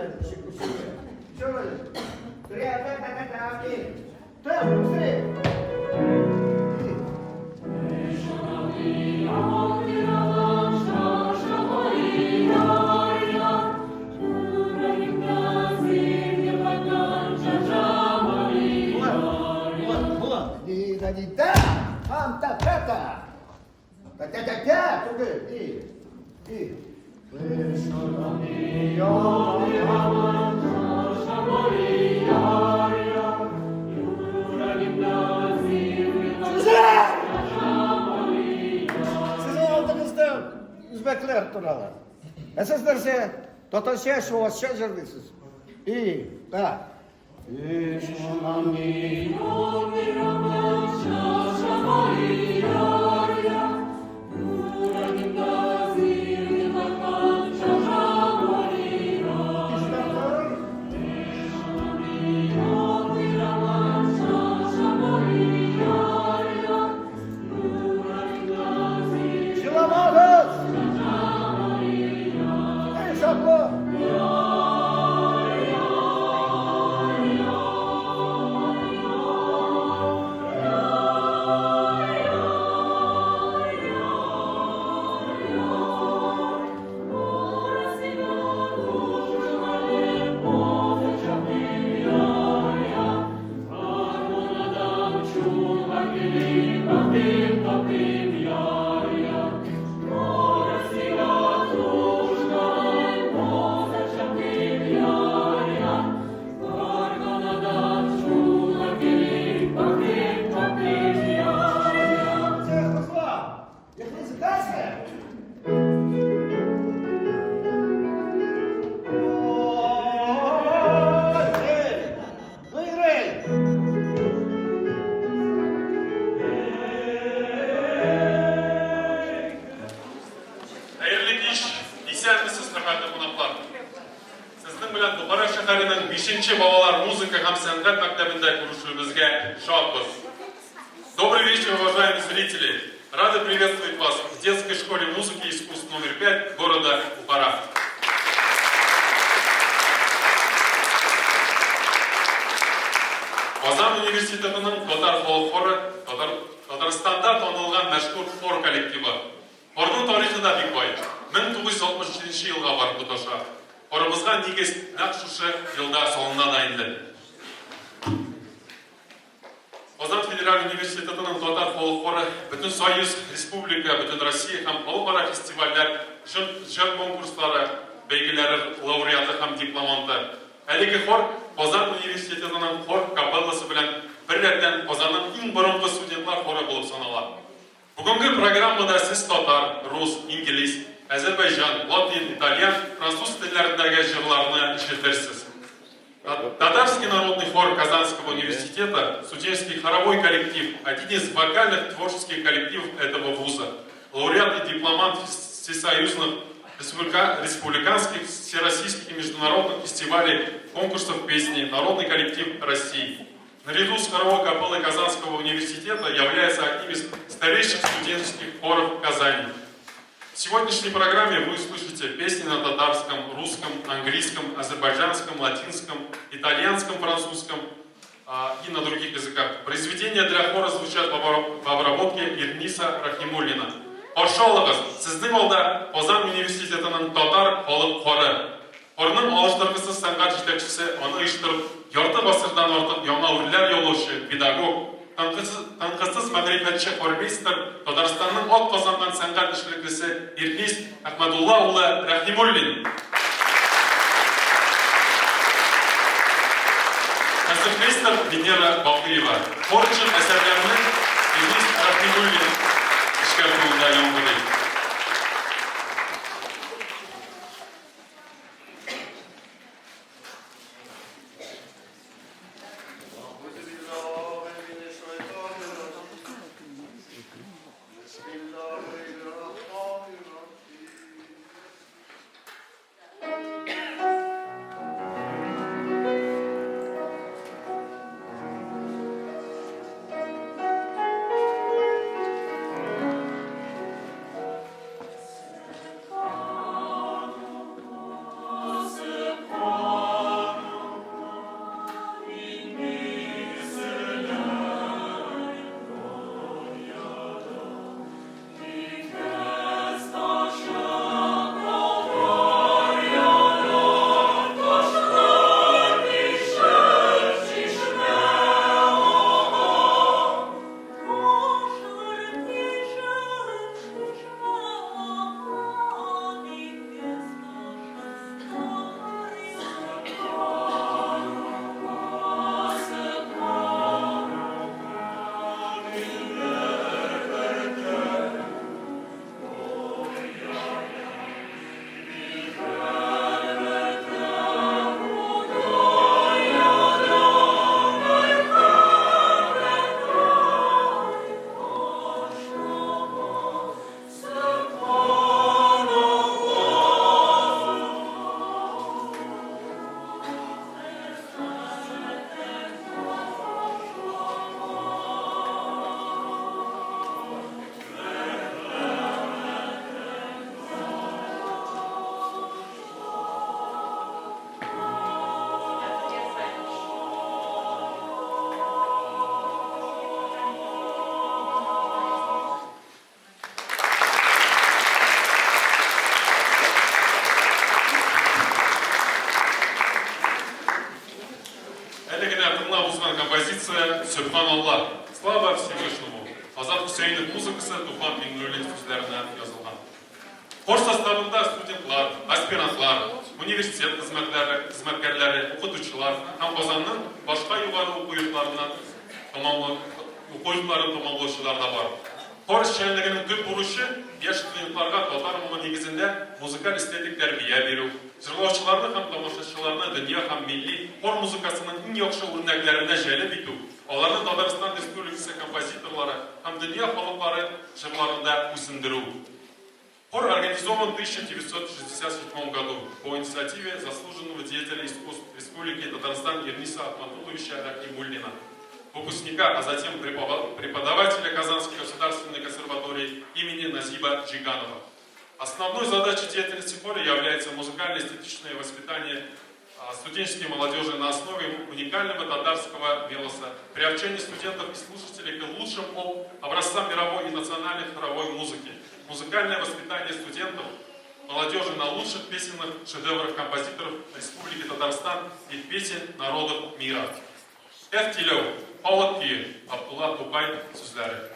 Темп, быстрее! Да, та та та. Та та та та, туди, і. Сезнең алдыгызда үзбәкләр торалар. Ә сез нәрсә? Татарча, чувашча җырлыйсыз. И, да. Җыламагыз! Эй, шатлы! Хәерле кич, исәнмесез, хөрмәтле кунаклар. Сезнең белән Бухара шәһәренең 5 балалар музыка һәм сәнгать мәктәбендә күрешүебезгә шатбыз. Добрый вечер, уважаемые зрители! Рады приветствовать вас в детской школе музыки и искусств номер 5 города Бухара. Казан университетының татар халык хоры Татар, Татарстанда танылган мәшһүр хор коллективы. Хорның тарихы да бик бай. 1967 елга барып тоташа. Хорыбызга нигез нәкъ шушы елда салына да инде. Казан федераль университетының татар халык хоры Бөтенсоюз, республика, Бөтенроссия һәм халыкара фестивальләр, җыр, җыр конкурслары, бәйгеләре лауреаты һәм дипломанты. Әлеге хор Казан университетының хор капелласы белән беррәттән Казанның иң борынгы студентлар хоры булып санала. Бүгенге программада сез татар, рус, инглиз, әзербайҗан, латин, итальян, француз телләрендәге җырларны ишетерсез. Татарский народный хор Казанского университета, студенческий хоровой коллектив, один из вокальных творческих коллективов этого вуза, лауреат и дипломант всесоюзных, республиканских, всероссийских и международных фестивалей, конкурсов песни, народный коллектив России. Наряду с хоровой капеллой Казанского университета является одним из старейших студенческих хоров Казани. В сегодняшней программе вы услышите песни на татарском, русском, английском, азербайджанском, латинском, итальянском, французском и на других языках. Произведения для хора звучат в обработке Ирниса Рахимуллина. Каршы алыгыз, сезнең алда Казан университетының татар халык хоры. Хорның алыштыргысыз сәнгать җитәкчесе, аны оештырып, ярты гасырдан артык яңа үрләр яулаучы педагог, тынгысыз, тынгысыз мәгърифәтче хормейстер, Татарстанның атказанган сәнгать эшлеклесе Ирнис Әхмәдулла улы Рәхимуллин. Концертмейстер Венера Бакыева. Хор өчен әсәрләрне Ирнис Рәхимуллин эшкәртүендә яңгырый. Сөбханалла, Слава Всевышнему, Азат Хөсәенов музыкасы Туфан Миңнуллин сүзләренә язылган. Хор составында студентлар, аспирантлар, университет хезмәтләре, хезмәткәрләре, укытучылар һәм Казанның башка югары уку йортларыннан тәмамла уку йортларын тәмамлаучылар да бар. Хор эшчәнлегенең төп бурычы, яшь студентларга татар моңы нигезендә музыкаль-эстетик тәрбия бирү, җырлаучыларны һәм тамашачыларны дөнья һәм милли хор музыкасының иң яхшы үрнәкләренә җәлеп итү, аларны Татарстан Республикасы композиторлары һәм дөнья халыклары җырларында үсендерү. Хор организован в 1967 году по инициативе заслуженного деятеля искусств Республики Татарстан Ирниса Ахматулловича Рахимуллина, выпускника, а затем преподавателя Казанской государственной консерватории имени Назиба Джиганова. Основной задачей деятельности хора является музыкально-эстетичное воспитание студенческой молодежи на основе уникального татарского мелоса, приобщение студентов и слушателей к лучшим образцам мировой и национальной хоровой музыки, музыкальное воспитание студентов, молодежи на лучших песенных шедеврах композиторов Республики Татарстан и песен народов мира. Әфтиләү, халык көе, Абдулла Тукай сүзләре.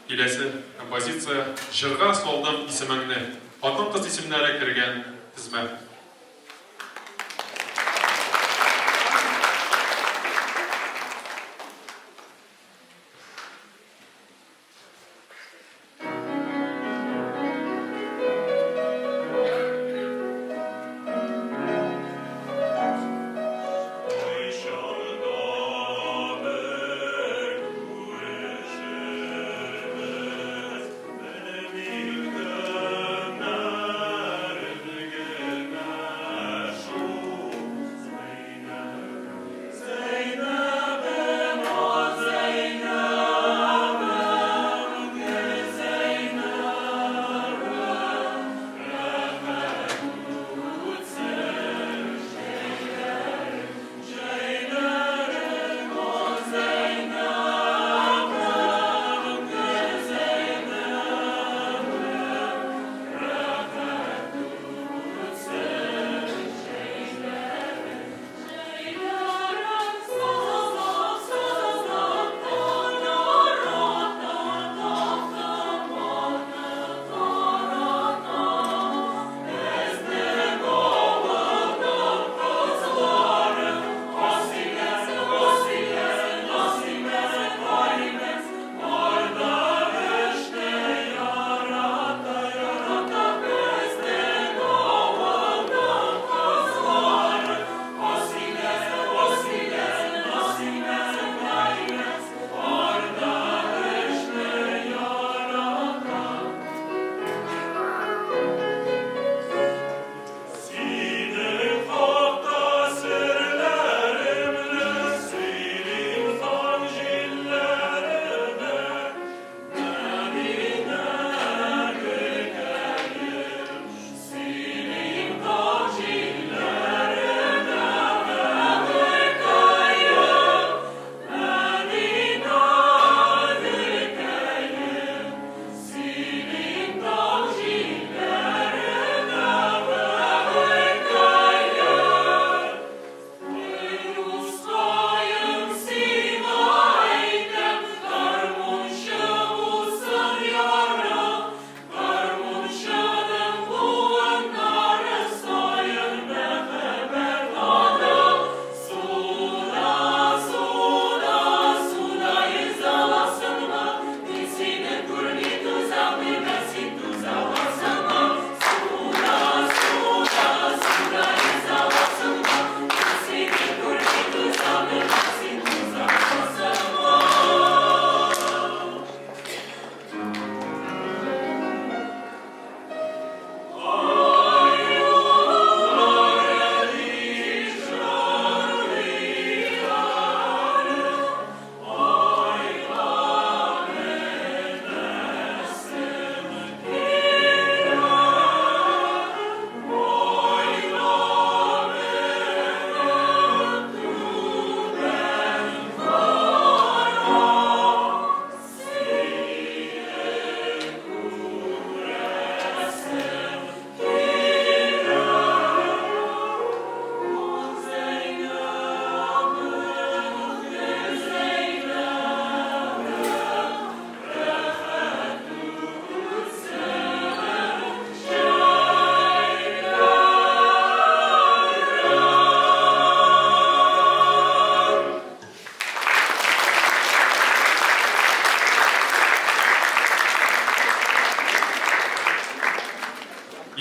Киләсе композиция Җырга салдым исемеңне. Хатын-кыз исемнәре кергән тезмә. Кайчан да бер күрешербез, белмим көннәрен генә.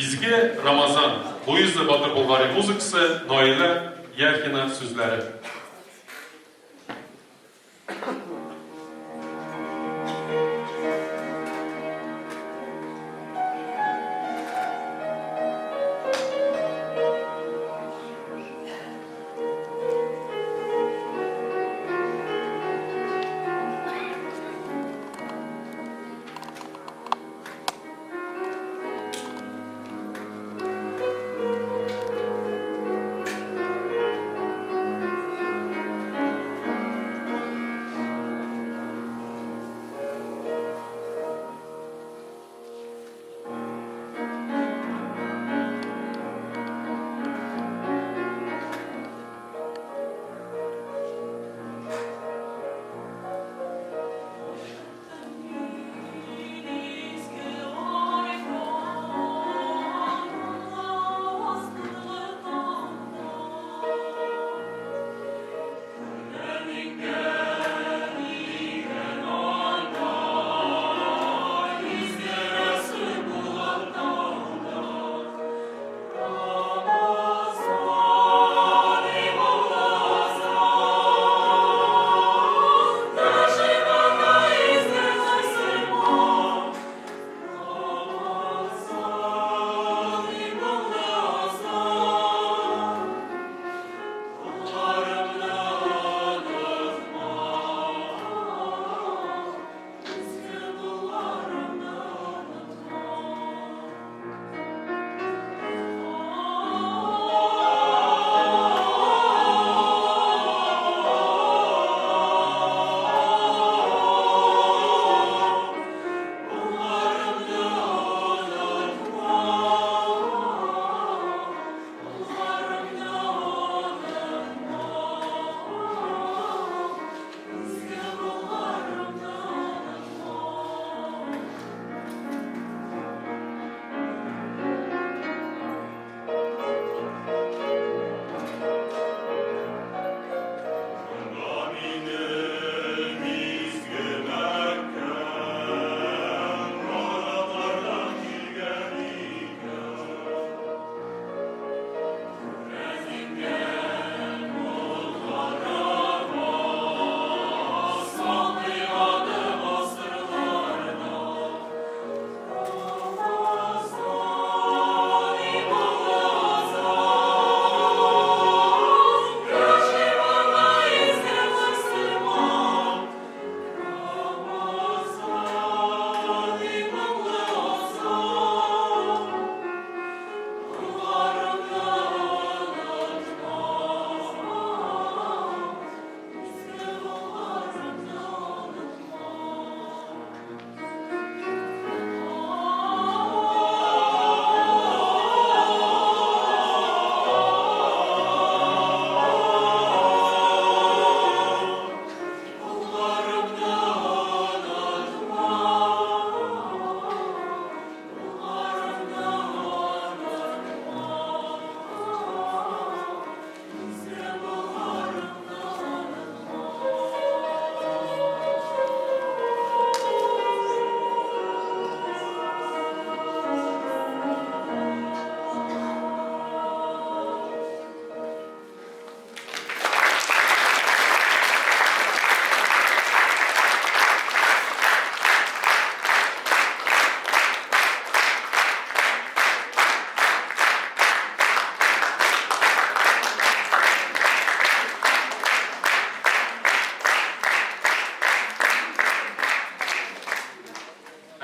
Изге Рамазан, Луиза Батыр-Болгари музыкасы, Наилә Яхина сүзләре.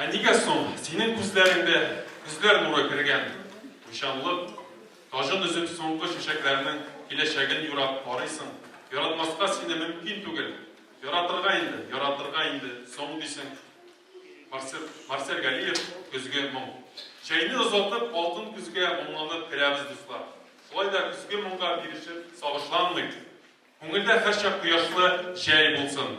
Ә нигә соң синең күзләреңдә көзләр нуры кергән? Уйчанлык, таҗын өзеп соңгы чәчәкләрнең киләчәген юрап карыйсың. Яратмаска сине мөмкин түгел. Яратырга инде, яратырга инде соң дисең. Марсель, Марсель Галиев, Көзге моң. Җәйне озатып, алтын көзгә моңланып керәбез, дуслар. Шулай да көзге моңга бирешеп сагышланмыйк. Күңелдә һәрчак кояшлы җәй булсын.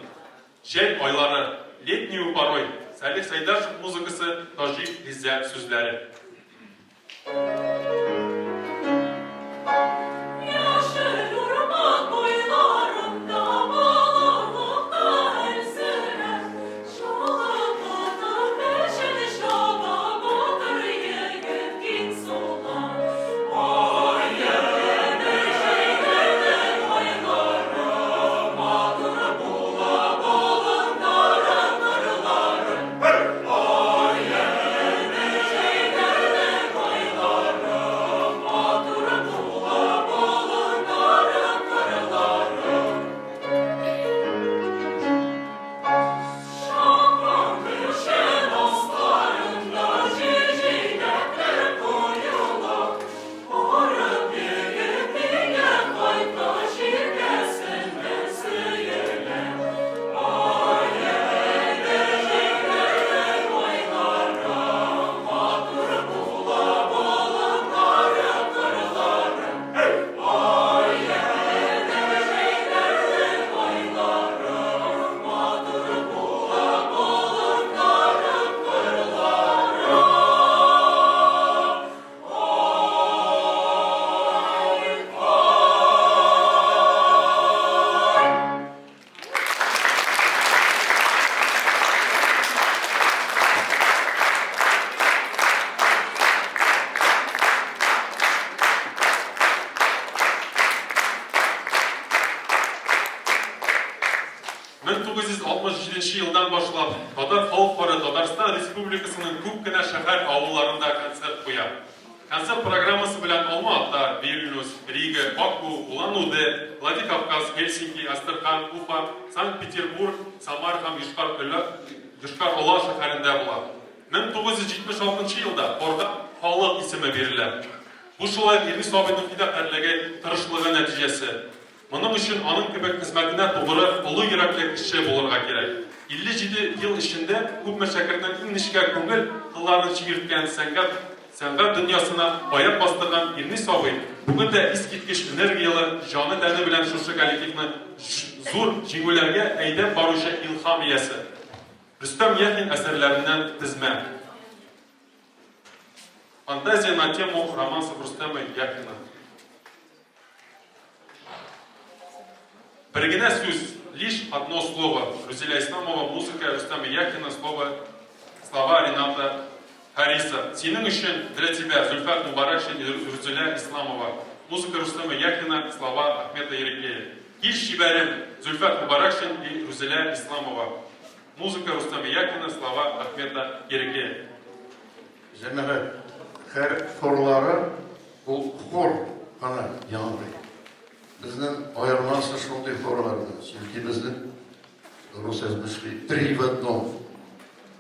Җәй айлары, Летнюю порой, Салих Сәйдашев музыкасы, Таҗи Гыйззәт сүзләре. Яшел урман буйларында балалыкта әлсерәп, Чалгы тотып эшен чаба батыр егет киң су. башлап, татар халык хоры Татарстан Республикасының күп кенә шәһәр-авылларында концерт куя. Концерт программасы белән Алма-Ата, Вильнюс, Рига, Баку, Улан-Удэ, Владикавказ, Хельсинки, Әстерхан, Уфа, Санкт-Петербург, Самар һәм Йошкар-Ола шәһәрендә була. 1976 елда хорга Халык исеме бирелә. Бу шулай ук Илнис абыйның фидакарьлеге, тырышлыгы нәтиҗәсе. Моның өчен аның кебек хезмәтенә тугры, олы йөрәкле кеше булырга кирәк. 57 ел эчендә күпме шәкертнең иң нечкә күңел кылларын чиерткән, сәнгать сәнгать дөньясына аяк бастырган Ирнис абый бүген дә искиткеч энергияле, җаны-тәне белән шушы коллективны зур җиңүләргә әйдәп баручы илһам иясе. Рөстәм Яхин әсәрләреннән тезмә. Фантазия на тему романсов Рустема Яхина. Бер генә сүз, лишь одно слово. Рузилә Исламова, музыка Рустама Яхина, слово, слова Рената Хариса. Синең өчен, для тебя, Зульфат Мубаракшин и Рузилә Исламова. Музыка Рустама Яхина, слова Ахмета Ерикея. Кил чибәрем, Зульфат Мубаракшин и Рузилә Исламова. Музыка Рустама Яхина, слова Ахмета Ерикея. Җәмәгать, һәр хорлары ул хор гына яңгырый. Безнең аермасы шундый хорлардан, чөнки безнең рус әйтмешли три в одном,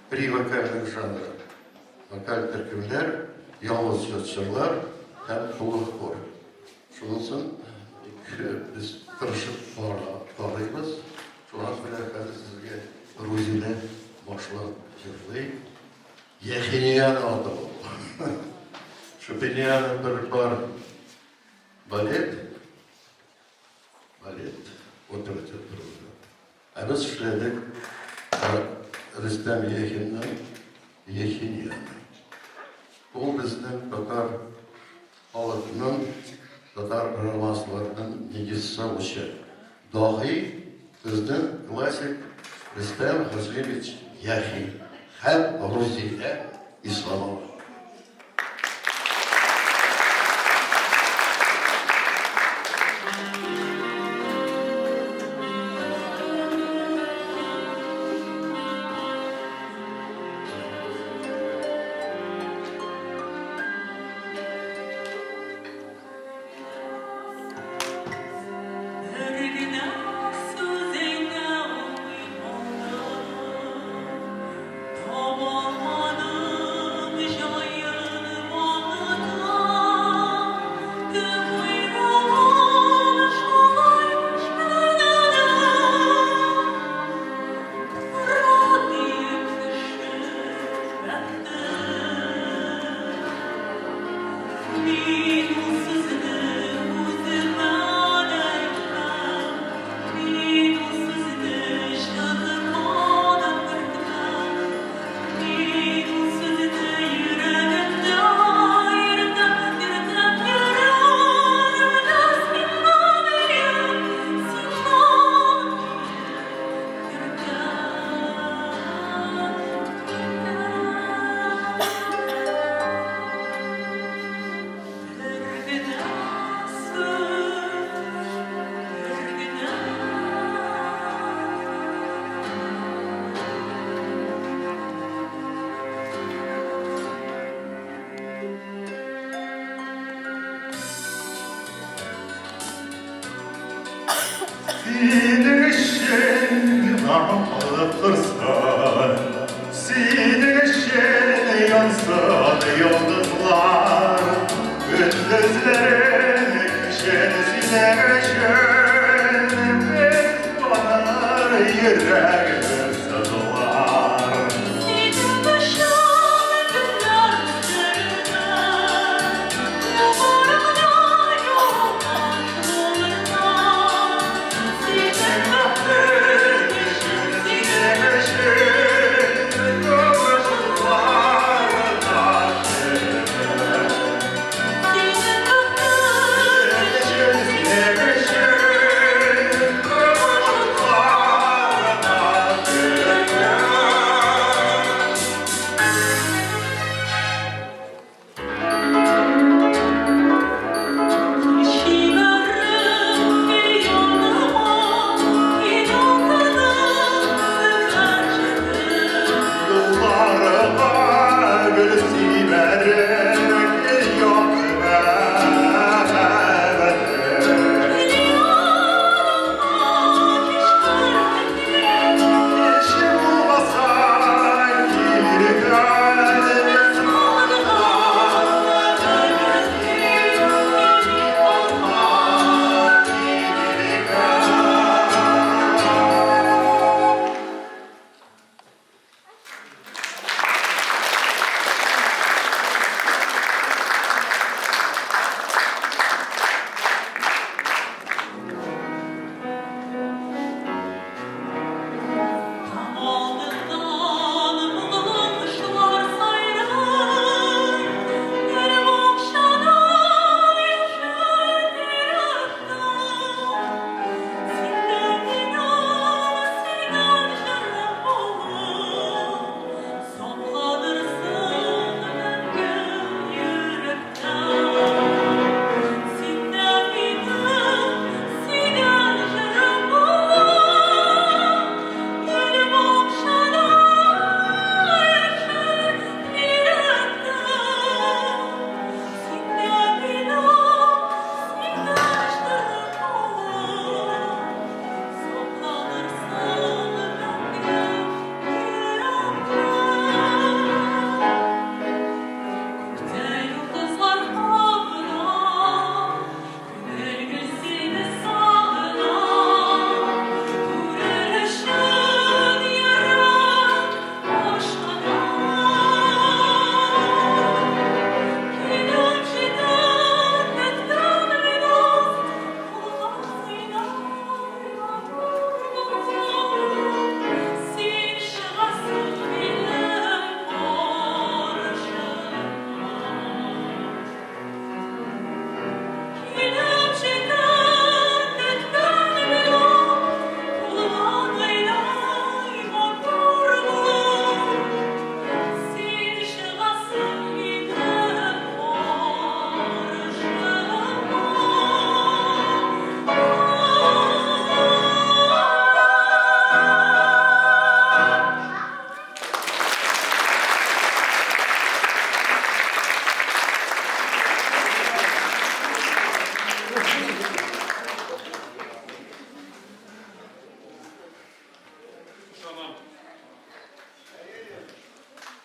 три вокальных жанра. Вокаль төркемнәр, ялгыз җырчылар һәм тулы хор. Шунысын без тырышып карыйбыз. Шуңа күрә хәзер сезгә Рузилә башлап җырлый. Яхинияны аты ул. Шопиниана бер бар балет, балет, опера театрында. Ә без эшләдек Рөстәм Яхинның Яхинияны. Ул безнең татар халыкның, татар романсларының нигез салучы. Даһи безнең классик Рөстәм Хөсниевич Яхин һәм Рузилә Исламова. Бер генә сүз әйтә алмый калдым, Табалмадым җаен вакытын. Кем уйлаган шулай эшләнә? Тора дип кеше бәхтем. Мин ул сүзне үземә дә әйтмәм, Мин ул сүзне җаныма да кертмәм, Мин ул сүзне йөрәгемдә йөртәм, йөртәм, йөрәгемдә сиңа бирәм, сиңа йөртәм, йөртәм. Бер генә сүз, бер генә. Синең өчен гамь алып торсын, Синең өчен янсын йолдызлар, Көндезләрен кичен синең өчен Без таныр йөрәгебез сызлар. Синең өчен көннәр үткәрелә, Югарыда юлдаш булырга. Синең бәхет өчен, Синең өчен тормышлар Синең бәхет өчен, Синең өчен тормышлар.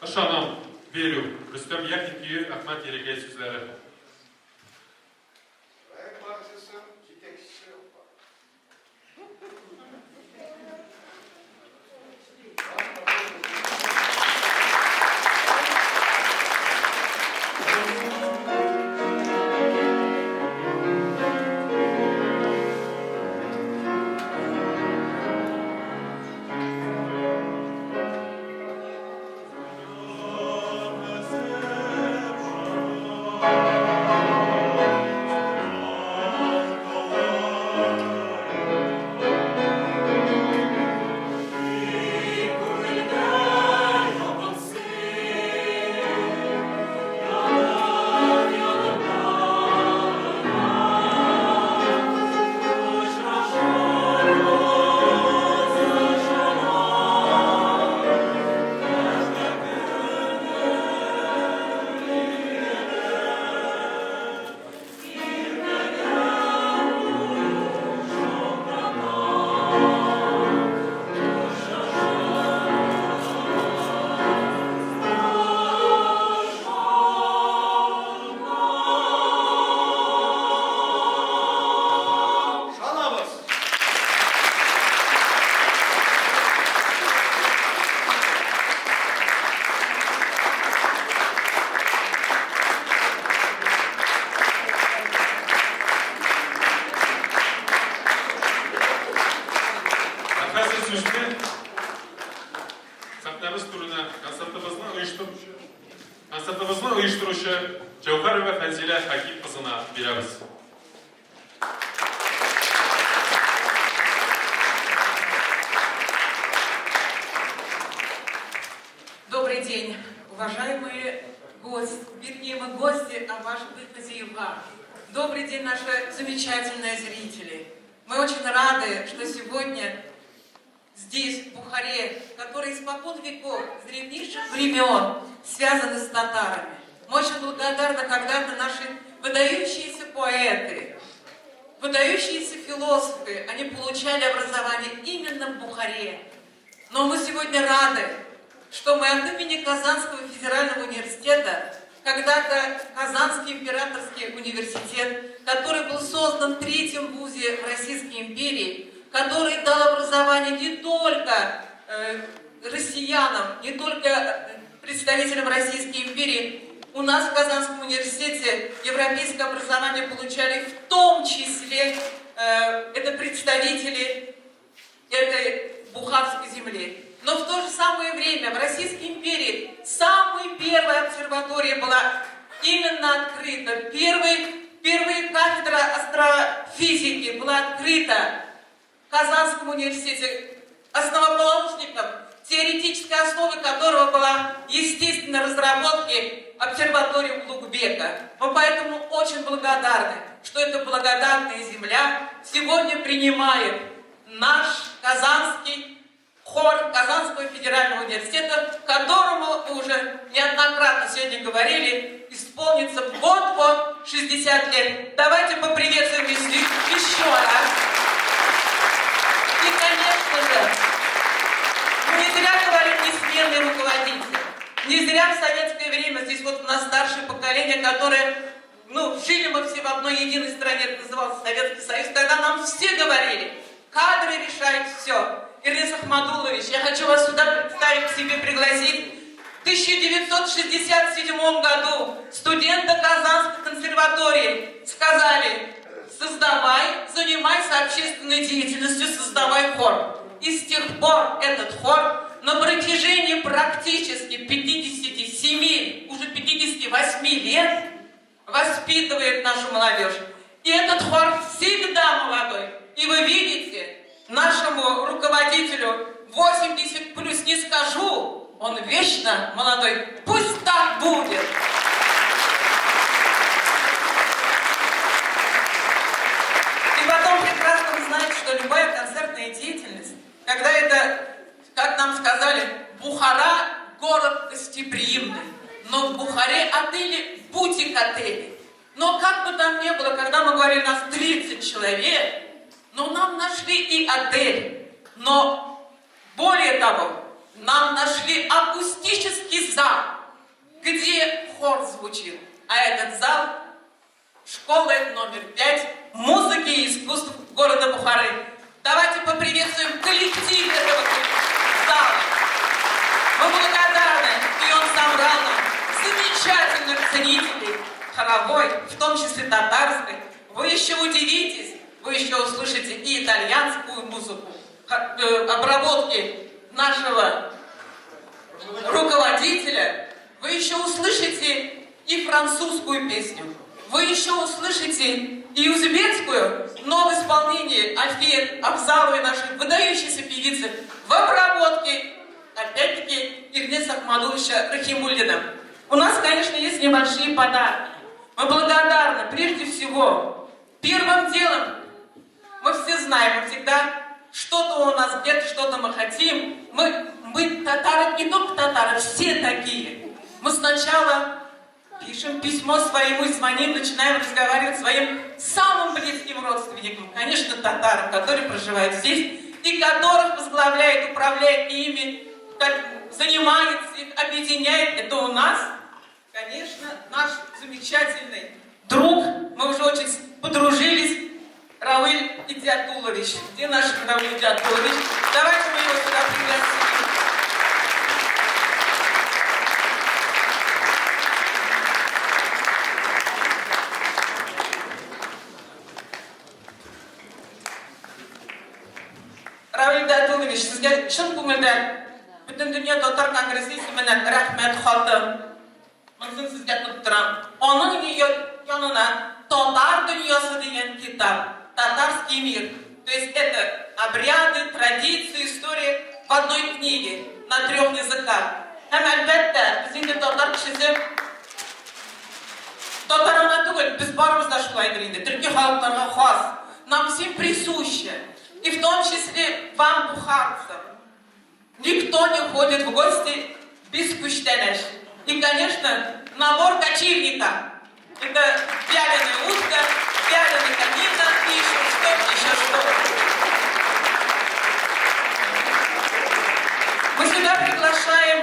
Ышанам, верю, Рөстәм Яхин көе, Әхмәт Ерикәй сүзләре. Проект башчысы, җитәкчесе. Ышанабыз! Ә хәзер сүзне сәхнәбез түренә концертыбызны оештыручы концертыбызны оештыручы Җәүһәрова Фәнзилә Хәким кызына бирәбез. Добрый день, уважаемые гости, вернее, мы гости, а ваши вы хозяева. Добрый день, наши замечательные зрители. Мы очень рады, что сегодня здесь, в Бухаре, который испокон веков, с древнейших времен, связаны с татарами. Мы очень благодарны когда-то наши выдающиеся поэты, выдающиеся философы, они получали образование именно в Бухаре. Но мы сегодня рады, что мы от имени Казанского федерального университета, когда-то Казанский императорский университет, который был создан в третьем вузе в Российской империи, который дал образование не только россиянам, не только представителям Российской империи. У нас в Казанском университете европейское образование получали в том числе это представители этой Бухарской земли. Но в то же самое время в Российской империи самая первая обсерватория была именно открыта. Первая кафедра астрофизики была открыта в Казанском университете, основоположником, теоретической основой которого была, естественно, разработки обсерватории Улугбека. Мы поэтому очень благодарны, что эта благодатная земля сегодня принимает наш Казанский хор Казанского федерального университета, которому мы уже неоднократно сегодня говорили, исполнится вот-вот 60 лет. Давайте поприветствуем еще раз. И, конечно же, мы не зря говорим несменный руководитель. Не зря в советское время, здесь вот у нас старшее поколение, которое, ну, жили мы все в одной единой стране, это назывался Советский Союз, тогда нам все говорили, кадры решают все. Ирнис Ахмадуллович, я хочу вас сюда представить, к себе пригласить. В 1967 году студенты Казанской консерватории сказали, создавай, занимайся общественной деятельностью, создавай хор. И с тех пор этот хор на протяжении практически 57, уже 58 лет воспитывает нашу молодежь. И этот хор всегда молодой. И вы видите, нашему руководителю 80 плюс не скажу, он вечно молодой. Пусть так будет. И потом прекрасно вы знаете, что любая концертная деятельность, когда это, как нам сказали, Бухара – город гостеприимный, но в Бухаре отели – бутик-отели. Но как бы там ни было, когда мы говорили, нас 30 человек, но нам нашли и отель. Но более того, нам нашли акустический зал. звучит. А этот зал школы номер 5 музыки и искусств города Бухары. Давайте поприветствуем коллектив этого зала. Мы благодарны, и он собрал нам замечательных ценителей хоровой, в том числе татарской. Вы еще удивитесь, вы еще услышите и итальянскую музыку, обработки нашего руководителя. Вы еще услышите и французскую песню. Вы еще услышите и узбекскую, но в исполнении Альфии Абзаловой, нашей выдающейся певицы, в обработке, опять-таки, Ирнеса Ахмадуловича Рахимуллина. У нас, конечно, есть небольшие подарки. Мы благодарны, прежде всего, первым делом, мы все знаем, мы всегда что-то у нас где-то, что-то мы хотим. Мы татары, не только татары, все такие. Мы сначала пишем письмо своему и звоним, начинаем разговаривать своим самым близким родственникам, конечно, татарам, которые проживают здесь, и которых возглавляет, управляет ими, занимается их, объединяет. Это у нас, конечно, наш замечательный друг, мы уже очень подружились, Равиль Идиатулович. Где наш Равиль Идиатулович? Давайте мы его сюда пригласим. Равил Идиатулович, сезгә чын күңелдән Бөтендөнья татар конгрессы исеменнән рәхмәт хаты. Монысын сезгә тоттырам. Аның янына Татар дөньясы дигән китап, Татарский мир. То есть это обряды, традиции, история в одной книге на трех языках. Һәм әлбәттә, без инде татар кешесе татар гына түгел, без барыбыз да шулайдыр инде. Төрки халыкларга хас. Нам всем присуще. И в том числе вам, бухарцам. Никто не ходит в гости без күчтәнәч. И, конечно, набор кочевника. Это вяленая утка, вяленая конина и еще что, еще что. Мы сюда приглашаем,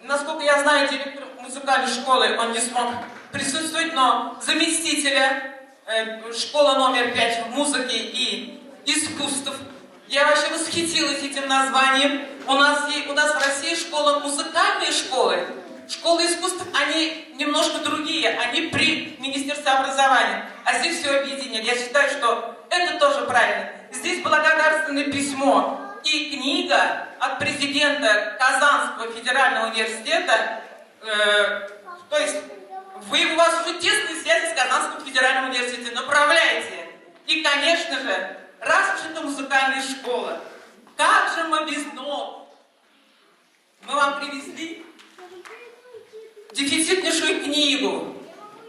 насколько я знаю, директор музыкальной школы, он не смог присутствовать, но заместителя школа номер 5 музыки и искусств. Я вообще восхитилась этим названием. У нас в России школа, музыкальные школы. Школы искусств, они немножко другие, они при Министерстве образования. А здесь все объединили. Я считаю, что это тоже правильно. Здесь благодарственное письмо и книга от президента Казанского федерального университета. То есть у вас уже тесные связи с Казанским федеральным университетом. Направляйте. И, конечно же, раз уж это музыкальная школа, как же мы без нот? Мы вам привезли дефицитнейшую книгу.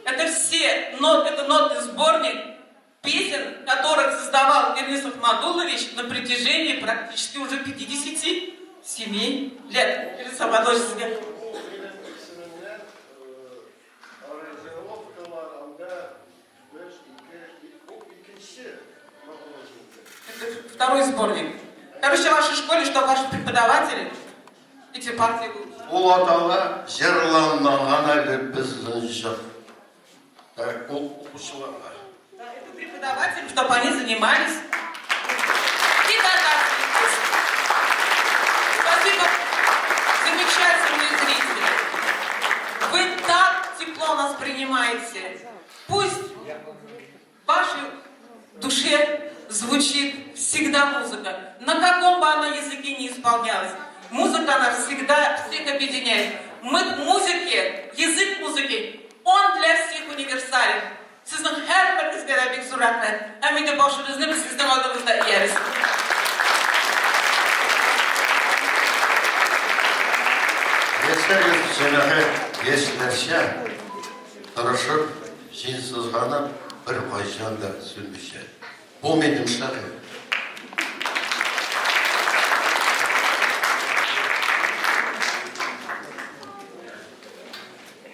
Это все нот, это нотный сборник песен, которых создавал Ирнис Ахмадуллович на протяжении практически уже 57 лет. Ирнис Ахмадуллович, себе. Это второй сборник. Короче, в вашей школе, что ваши преподаватели эти партии выучили. Ул атала җырланган әле безнең җыр. Так, укучыларга. Да, это преподаватели, чтобы они занимались и татарской песней. Спасибо, замечательные зрители. Вы так тепло нас принимаете. Пусть в вашей душе звучит всегда музыка. На каком бы она языке ни исполнялась. Музыка, она всегда всех объединяет. Мы к музыке, язык музыки, он для всех универсален. Сезнең һәрберегезгә дә бик зур рәхмәт. Һәм инде башыбызны без сезнең алдыгызда иябез. Яшәгез, җәмәгать, яшьләрчә, тырышып, җиң сызганып, беркайчан да сүнмичә. Бу минем шагыйрь.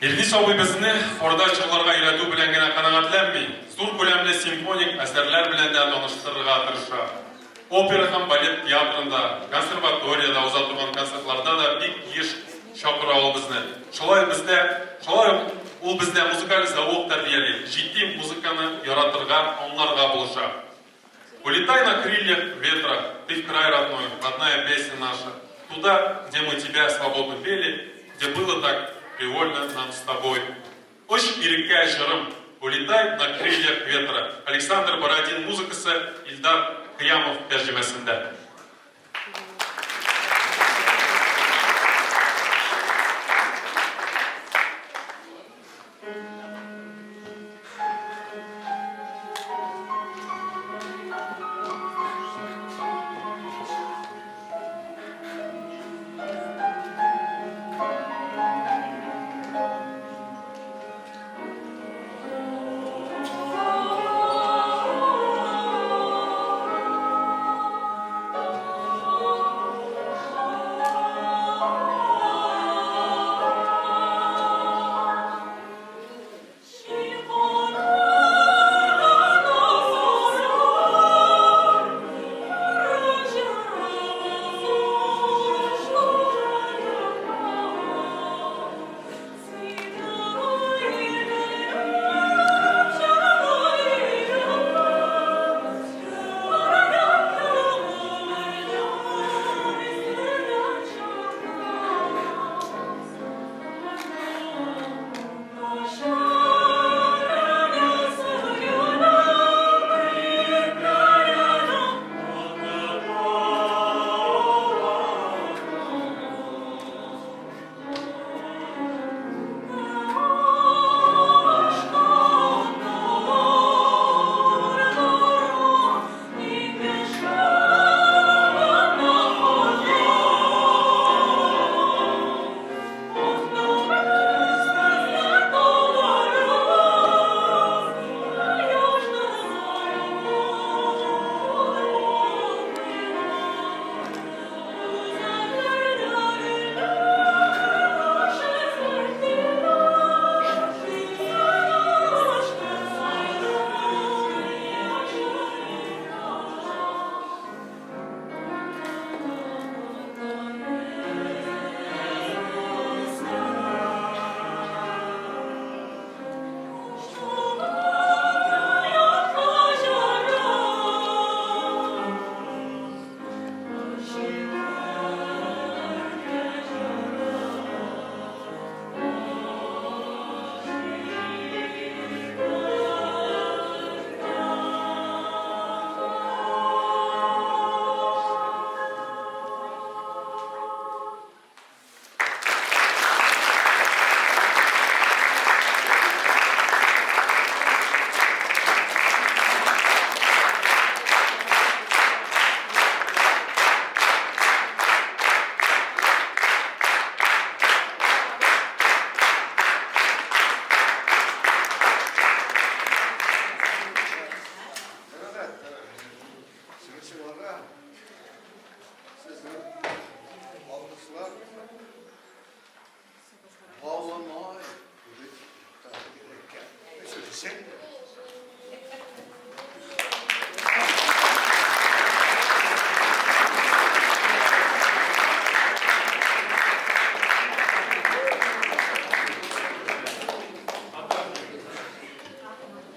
Илгиз абый безне хорда җырларга өйрәтү белән генә канәгатьләнми, зур күләмле симфоник әсәрләр белән дә таныштырырга тырыша. Опера һәм балет театрында, консерваториядә уза торган концертларда да бик еш чакыра ул безне. Шулай бездә Шулай ук ул бездә музыкаль зәвык тәрбияли, җитди музыканы яратырга, аңларга булыша. Улетай на крыльях ветра, ты в край родной, родная песня наша. Туда, где мы тебя свободно пели, где было так привольно нам с тобой. Оч иреккә, җырым, Улетай на крыльях ветра. Александр Бородин музыкасы, Илдар Кыямов тәрҗемәсендә.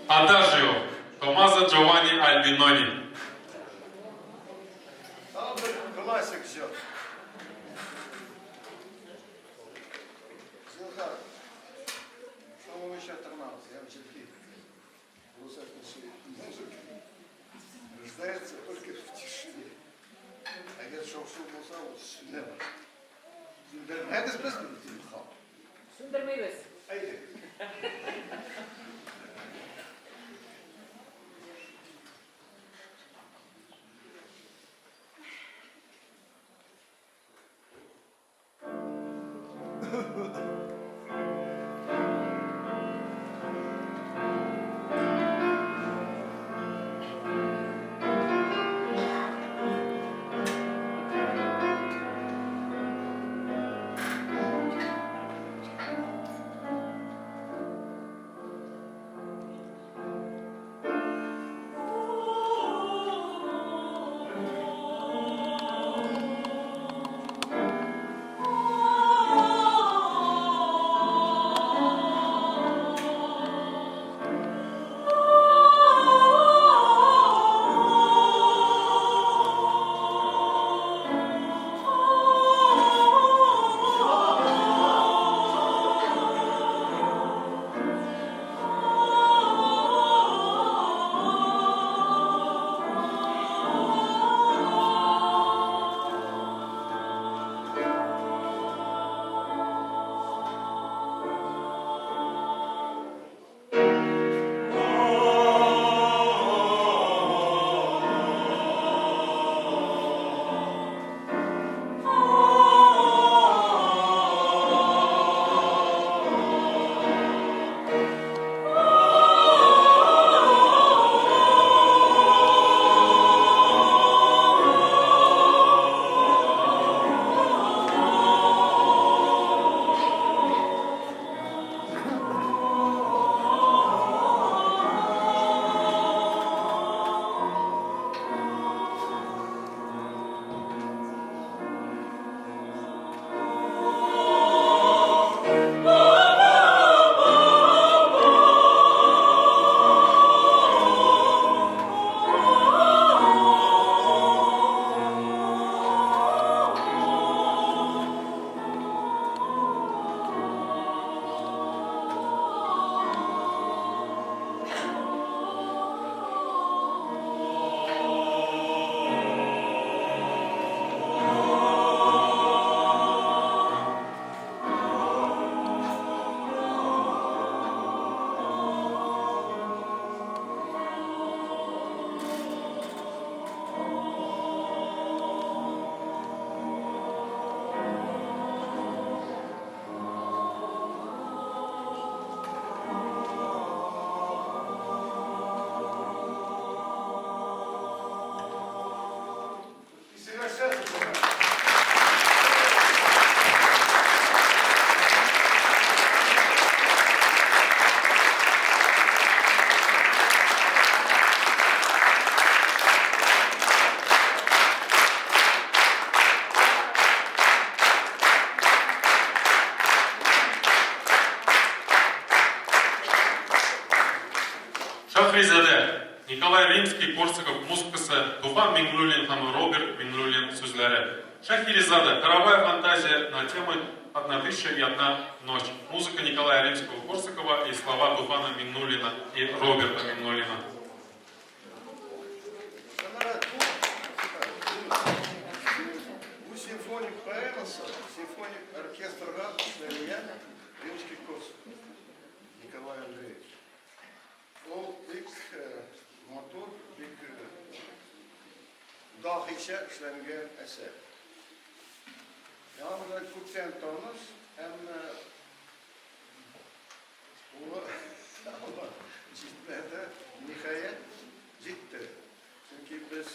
Адажио, Томмазо Джованни Альбинони. Тагын бер классик җыр. Зинһар, шаулыйча тыңлагыз, я җитди. Русак музыка рождается только в тишине. Әгәр шау-шу булса, ул сүнә башлый. Сүндермәгез безне, зинһар. Сүндермибез. Әйдә. Шәһризадә, Николай Римский-Корсаков музыкасы, Туфан Миңнуллин һәм Роберт Миңнуллин сүзләре. Шәһризада, хоровая фантазия на темы «Одна тысяча и одна ночь». Музыка Николая Римского-Корсакова и слова Туфана Миңнуллина и Роберта Миңнуллина. Бу симфоник поэмасы симфоник оркестрга эшләнгән Римский-Корсаков Николай Андреевич. Ул бик матур, бик даһичә эшләнгән әсәр. Миңа менә күптән таныш, әмма улы җитмәде, ниһаять, җитте. Чөнки без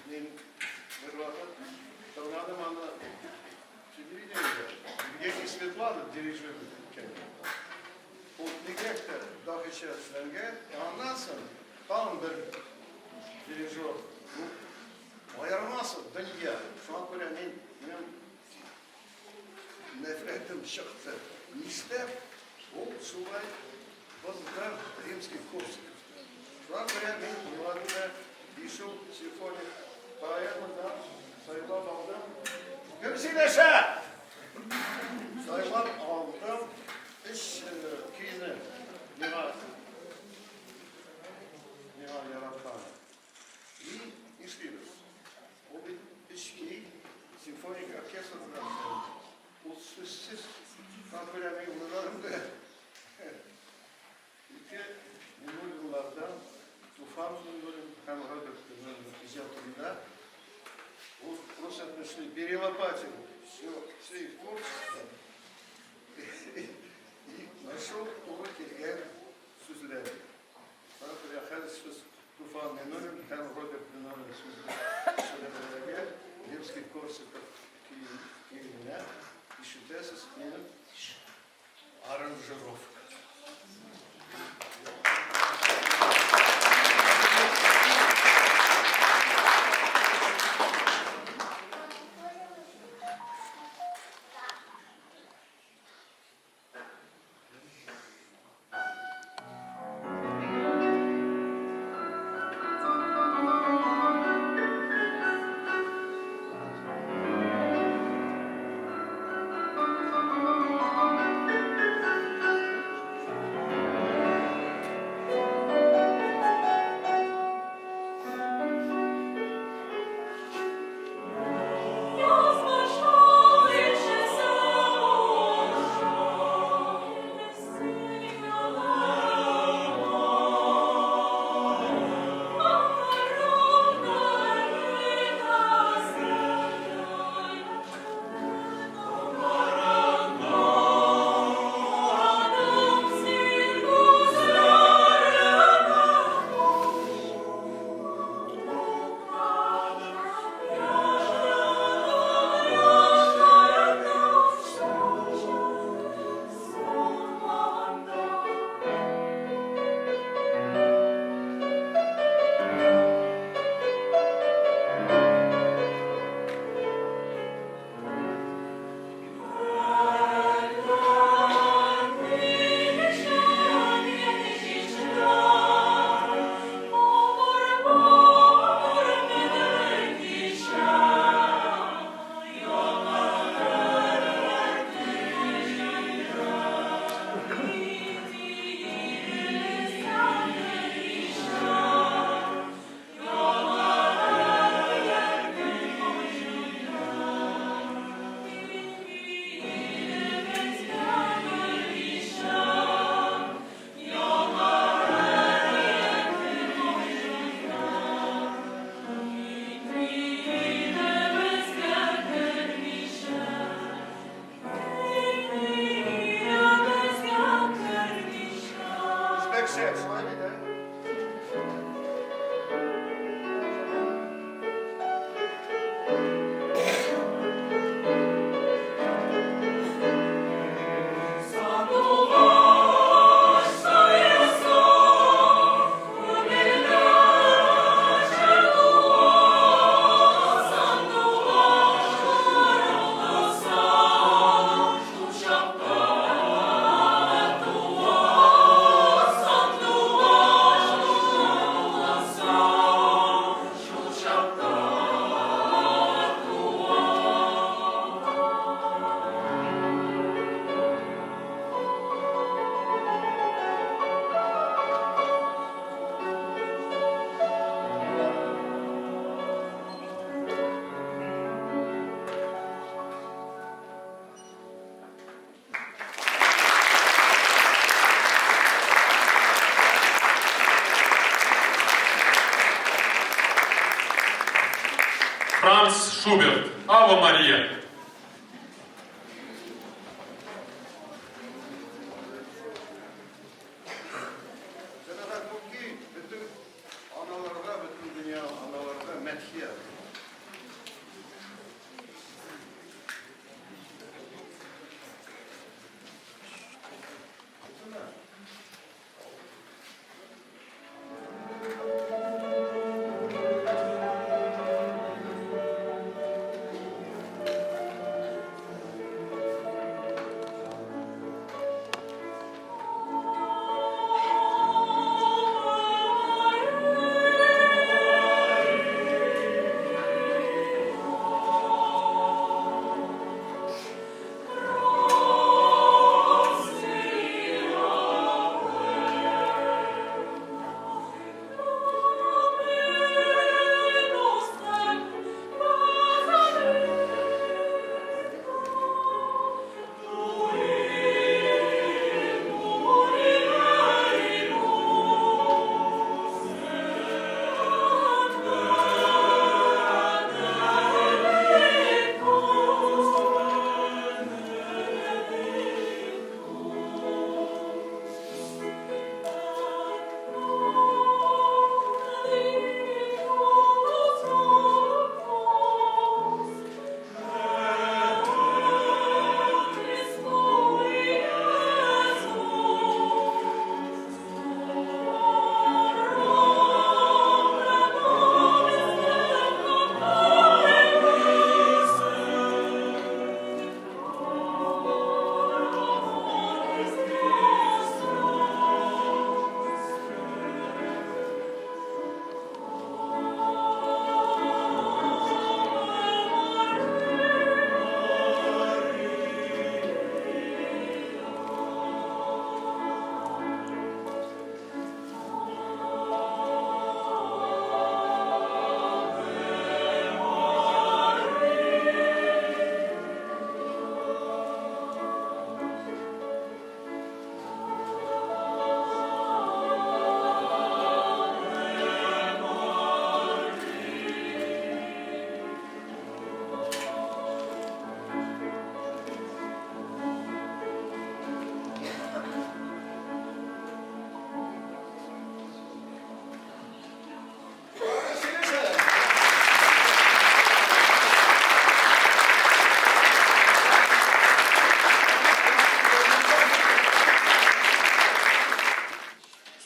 мин бервакыт тыңладым аны телевидениедә. Евгений Светланов дирижировать иткән. Ул бигрәк тә даһичә эшләнгән. Ә аннан соң тагын бер дирижер. Ну, аермасы дөнья. Шуңа күрә мин минем нәфрәтем чыкты. Нишләп ул шулай бозды Римский-Корсаковны? Шуңа күрә мин уйладым да, бишу симфоник поэмадан сайлап алдым. Кем сөйләшә? Сайлап алдым өч көйне миңа миңа яраткан. И нишлибез? Ул бит өч көй симфоник оркестр белән эшләнде. Ул сүзсез. Шуңа күрә мин уйладым да, ике Миңнуллиннардан Туфан Миңнуллин һәм Роберт Миңнуллин иҗатында ул рус әйтмешли перелопатил все, все их творчество и нашел туры килгән сүзләр. Шуңа күрә хәзер сүз Туфан Миңнуллин һәм Роберт Миңнуллин сүзләренә Римский-Корсаков көенә ишетәсез минем аранжировка. Шуберт, Ава Мария. Җәмәгать, бу көй бөтен аналарга, бөтен дөнья аналарга мәдхия.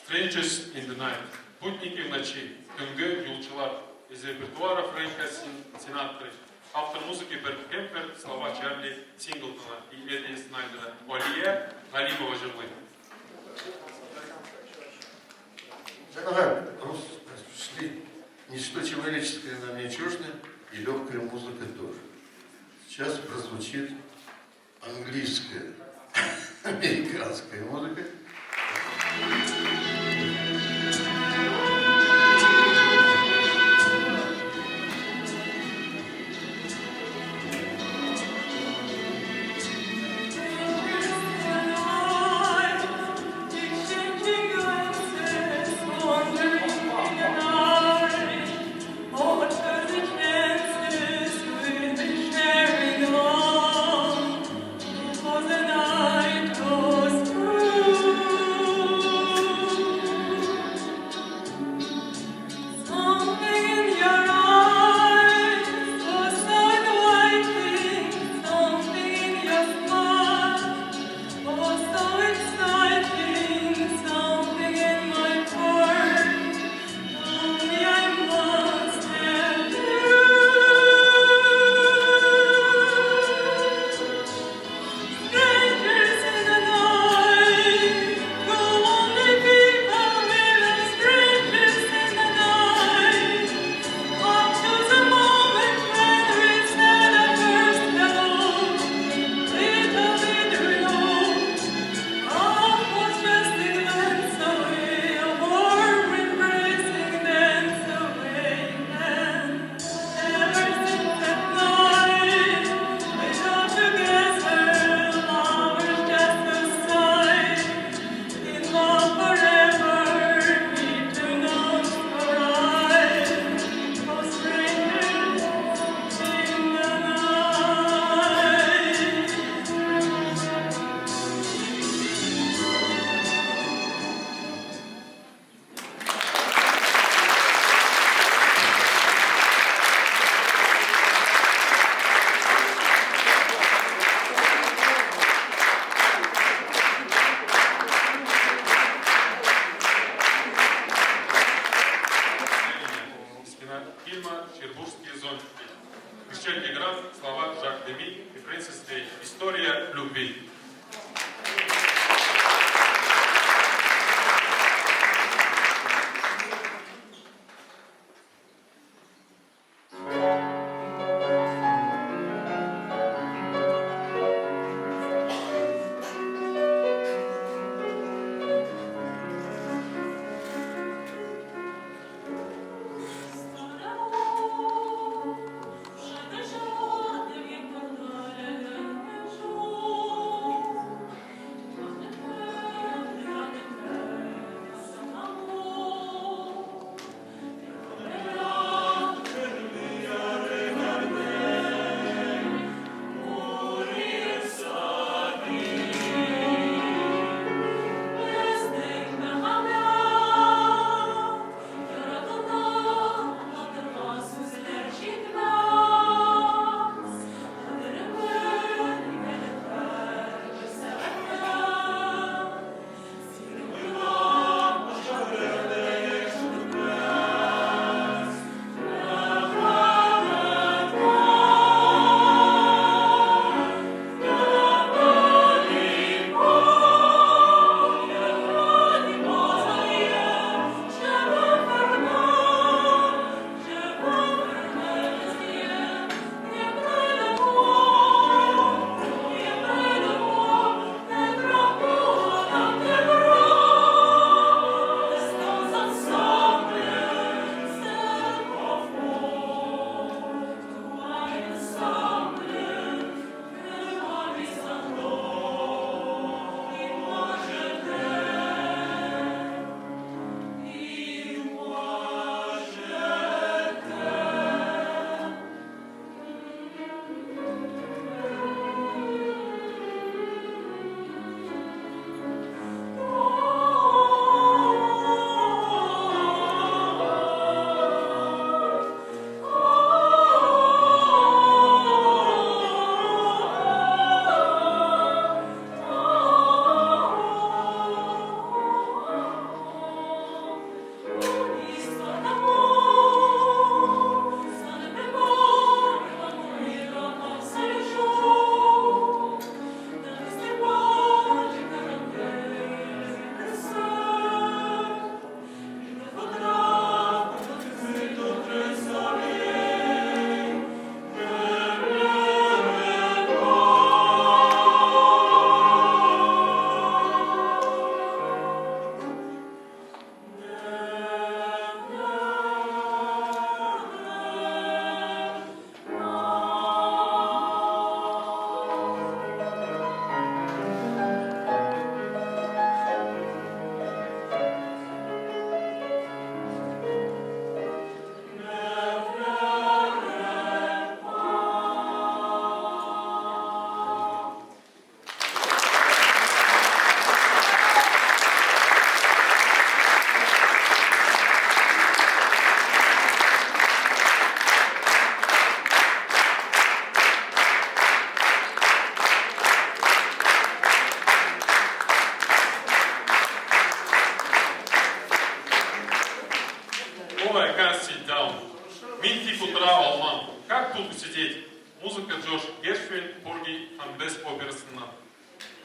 Strangers in the Night. Путники в ночи. Төнге юлчылар. Из репертуара Фрэнка Синатры. Автор музыки Берт Кемпер, слова Чарли Синглтона и Эдди Снайдера. Алия Галимова җырлый. Җәмәгать, рус шли, ничто человеческое нам не чуждо, и легкая музыка тоже. Сейчас прозвучит английская, американская музыка. The night goes through.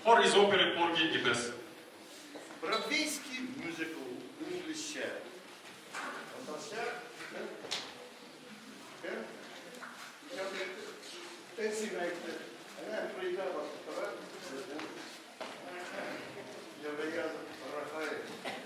Хор из оперы Порги и Бесс. Бродвейский мюзикл инглизчә. Татарча кем? Кем? Кем әйтте? Тәнсим әйтте. Әнә Фрида басып тора. Безнең Еврояз Рафаэль.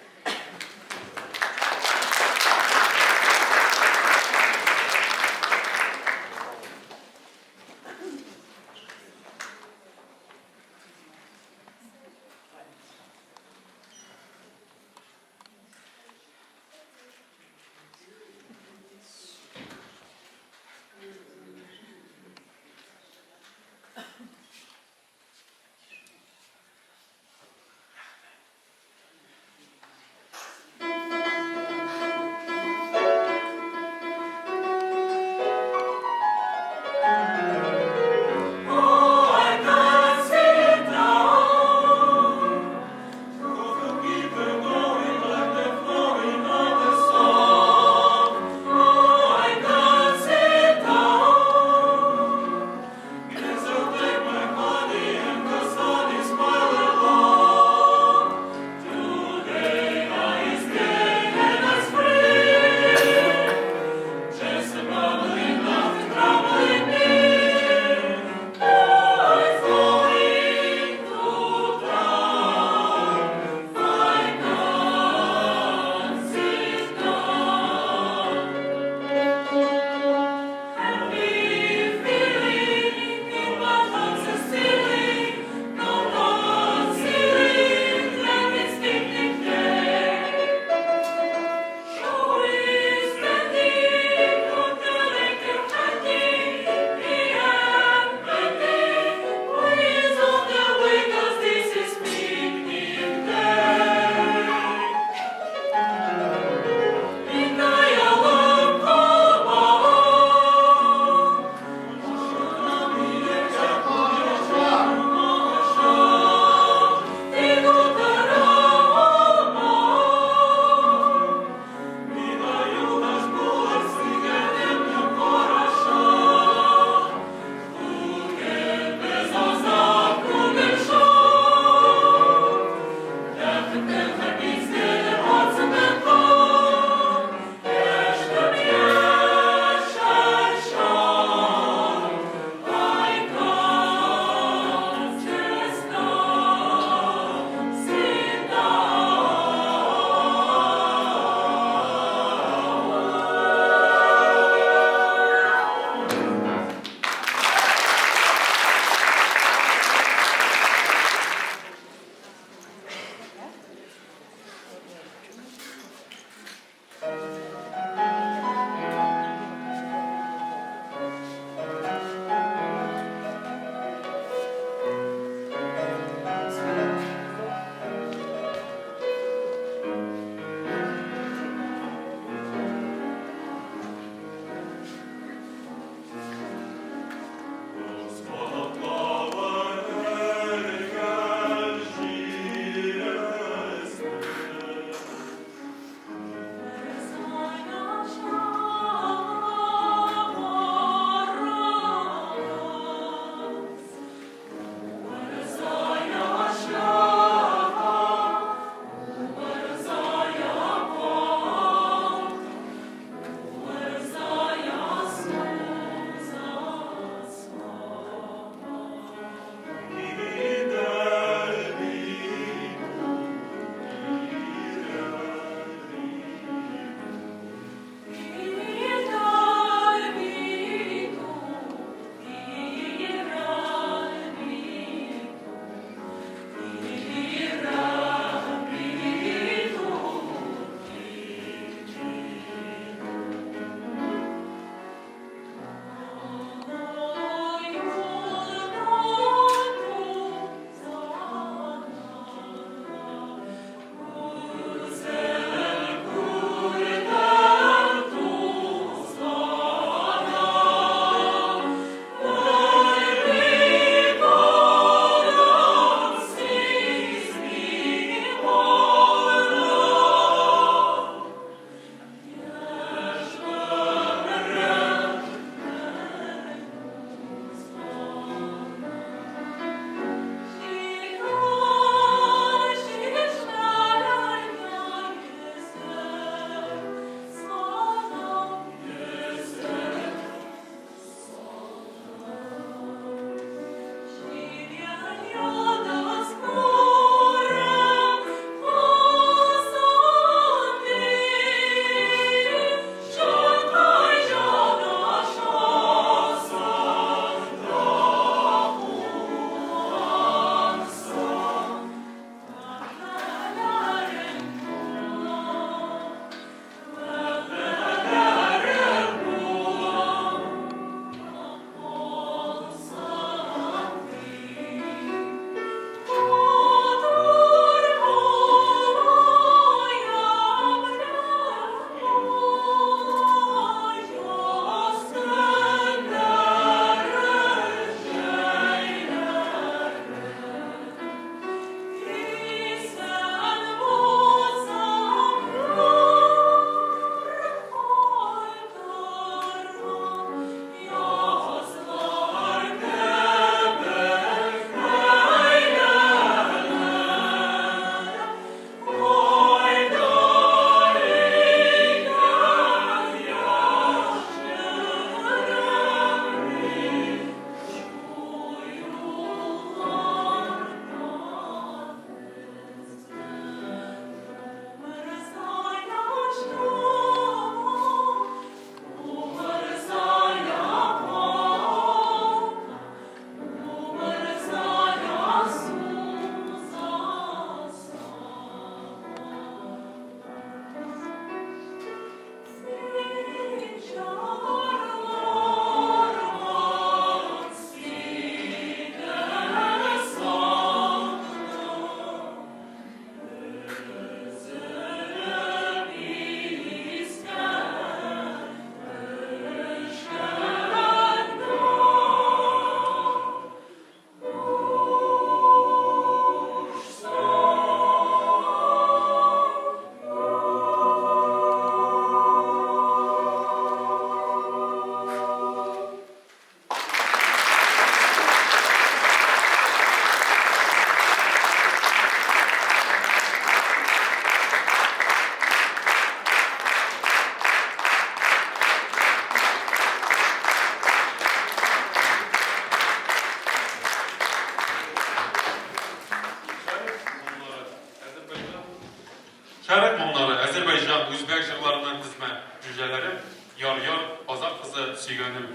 сөйгәнем.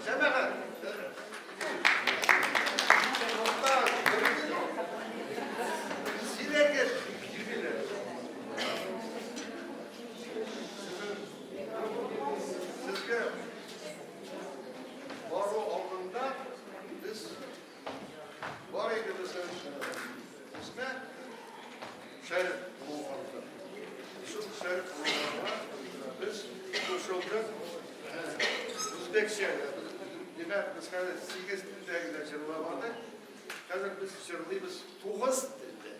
Җәмәгать! Сөйләргә бирделәр. Сезгә бару алдында без бар иде безнең исме Шәриф булганда. Шул Шәриф булганга без кушылдык. Үзбекчә, димәк, без хәзер 8 телдә генә җырламадык. Хәзер без җырлыйбыз 9 телдә.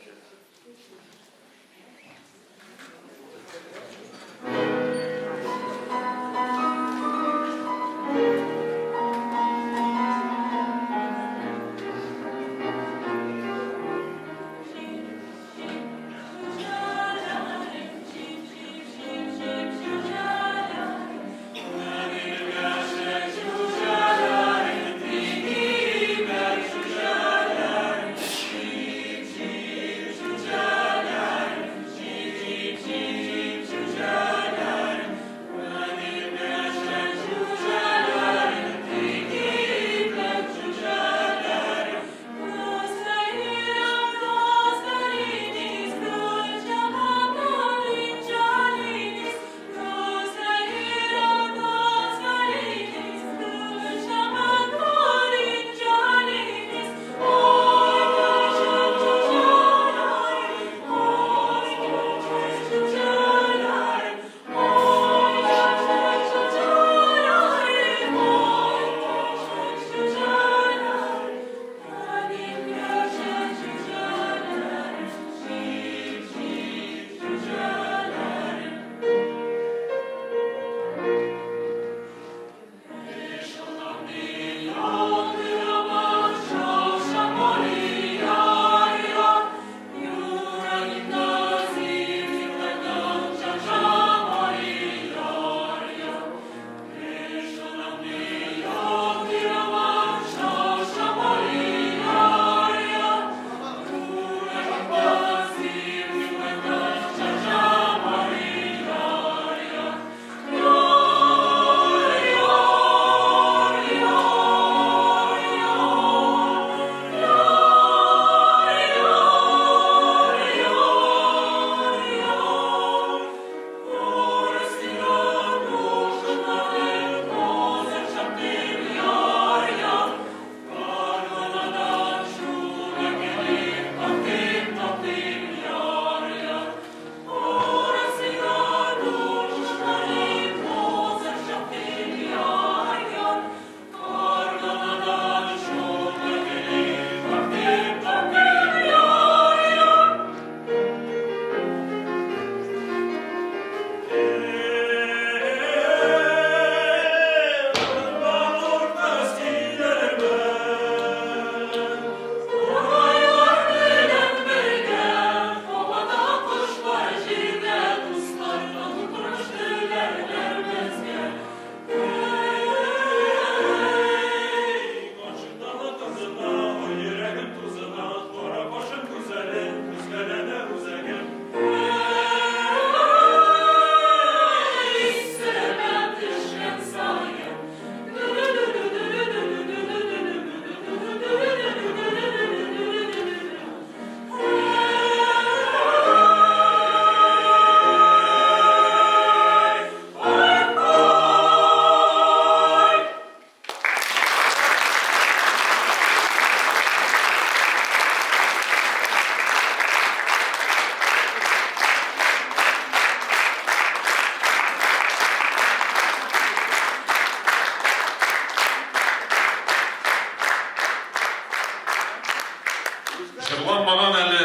Җырланмаган әле.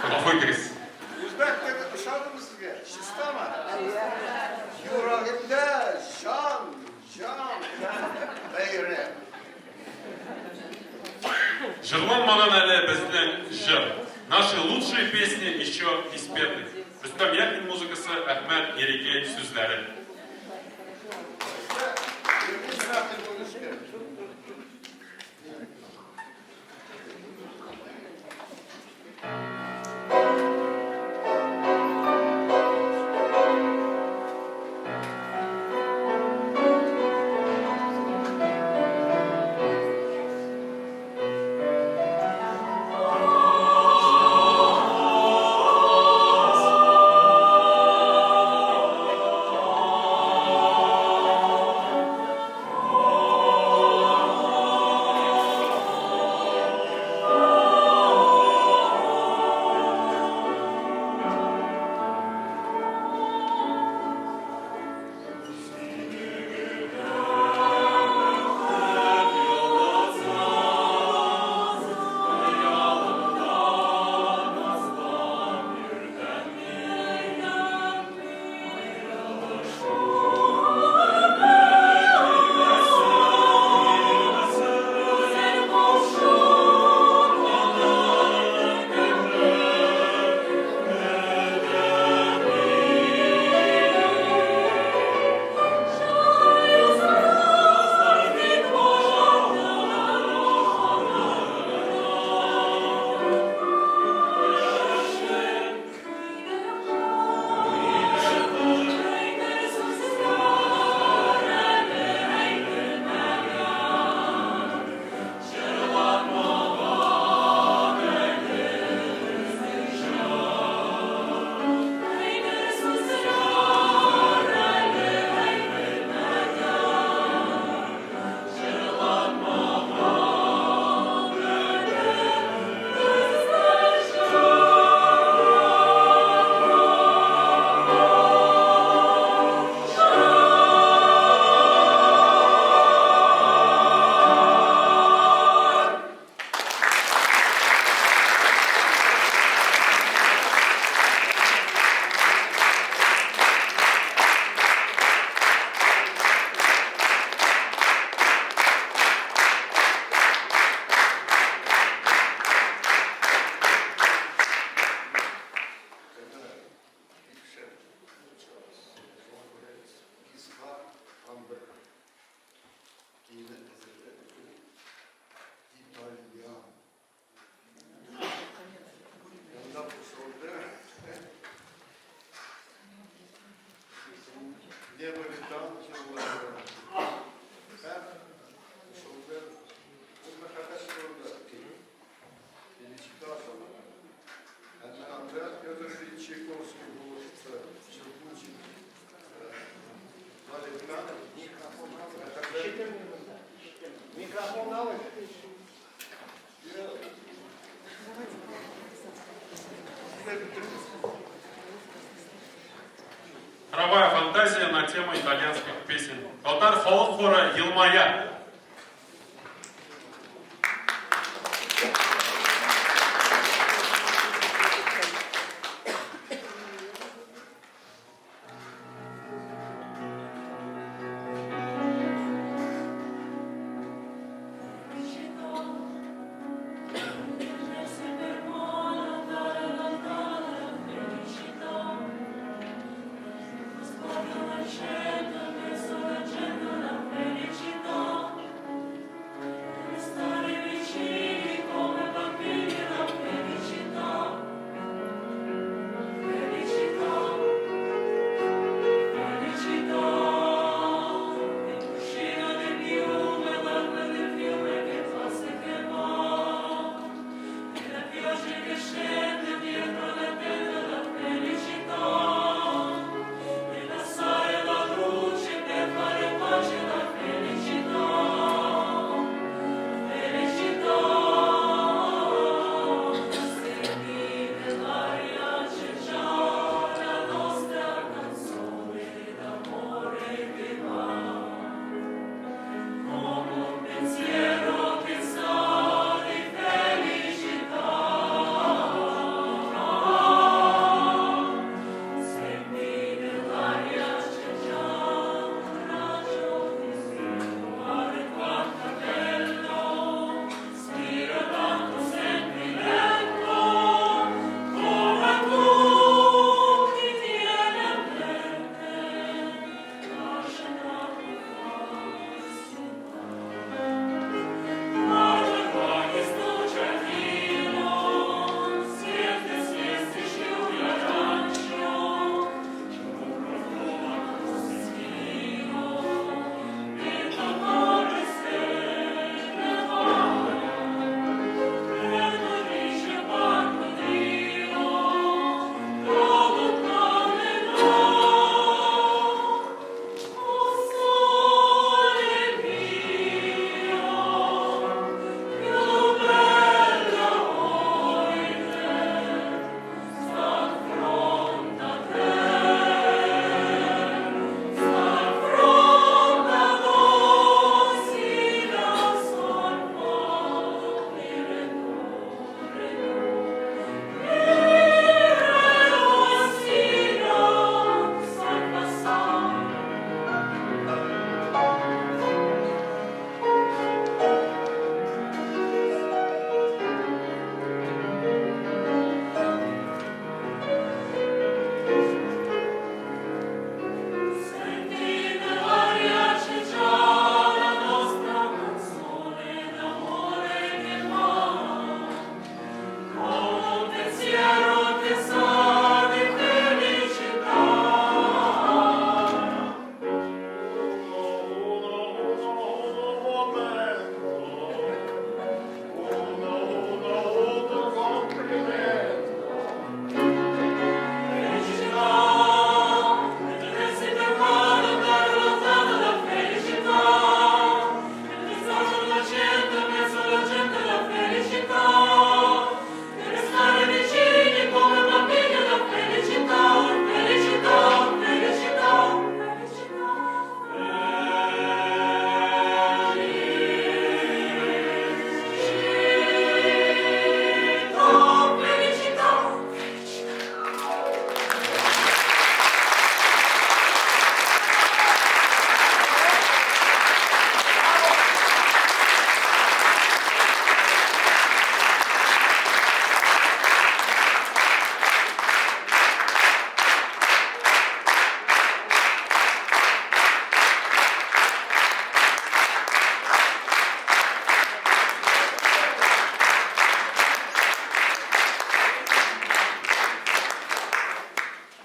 Гафу итегез. Үзбәк теле ошадымы сезгә? Чистамы? Йөрәгемдә җан, җан, бәйрәм. Җырланмаган әле безнең җыр. Наши лучшие песни еще не спеты. Рөстәм Яхин музыкасы, Әхмәт Ерикәй сүзләре. Хоровая фантазия на тему итальянских песен. Татар халык хоры Елмая.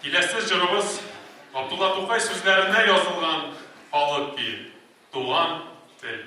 Киләсе җырыбыз Габдулла Тукай сүзләренә язылган халык көе Туган тел.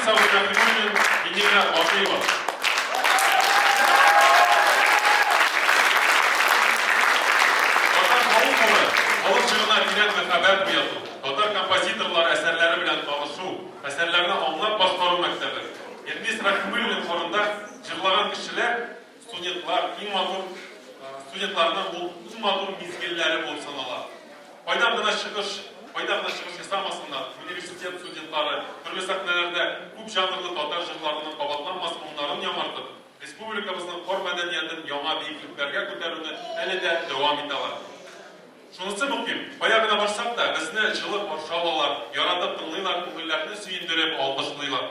Ирнис абый Рәхимуллин, Венера Бакыева. Татар халык хоры, халык җырына тирән мәхәббәт уяту, татар композиторлары әсәрләре белән танышу, әсәрләрне аңлап башкару мәктәбе. Ирнис Рәхимуллин хорында җырлаган кешеләр, студентлар, иң матур студентларның ул иң матур мизгелләре булып санала. Кайдан гына чыгыш, кайда гына чыгыш ясамасыннар, университет студентлары төрле сәхнәләрдә күп жанрлы татар җырларының кабатланмас моңнарын яңартып, республикабызның хор мәдәниятен яңа биеклекләргә күтәрүне әле дә дәвам итә алар. Шунысы мөһим, кая гына барсак та, безне җылы каршы алалар, яратып тыңлыйлар, күңелләрне сөендереп алкышлыйлар.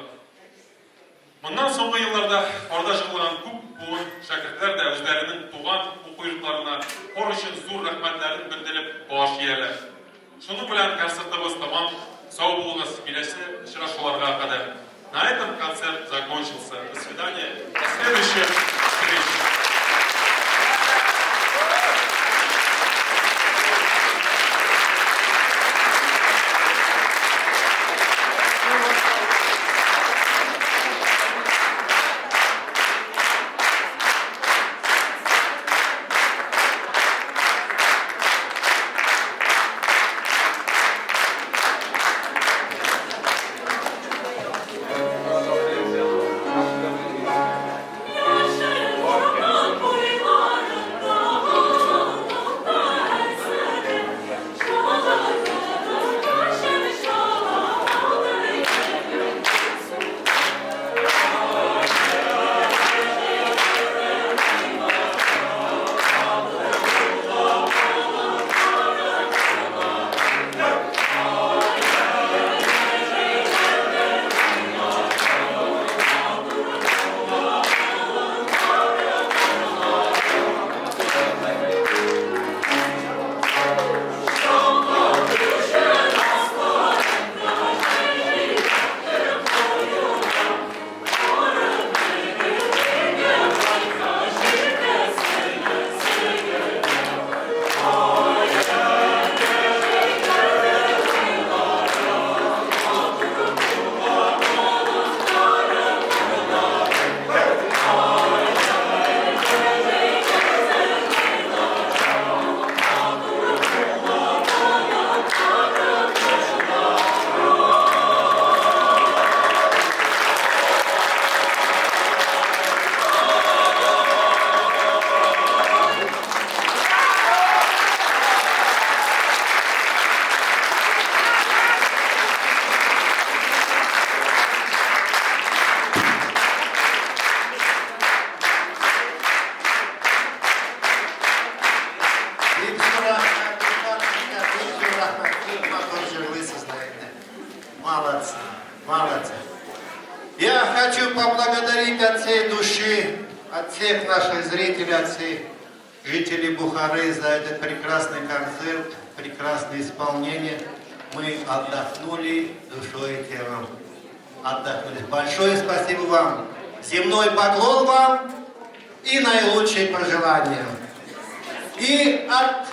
Моннан соңгы елларда хорда җырлаган күп буын шәкертләр дә үзләренең туган уку йортларына хор өчен зур рәхмәтләрен белдереп баш ияләр. Шуның белән концертыбыз тәмам. Сау булыгыз, киләсе очрашуларга кадәр. На этом концерт закончился. До свидания. До следующих встреч. Бик зур рәхмәт, бик зур рәхмәт, бик матур җырлыйсыз да инде. Молодцы, молодцы. Я хочу поблагодарить от всей души, от всех наших зрителей, от всех жителей Бухары за этот прекрасный концерт, прекрасное исполнение. Мы отдохнули душой и телом. Отдохнули. Большое спасибо вам. Земной поклон вам и наилучшие пожелания. И от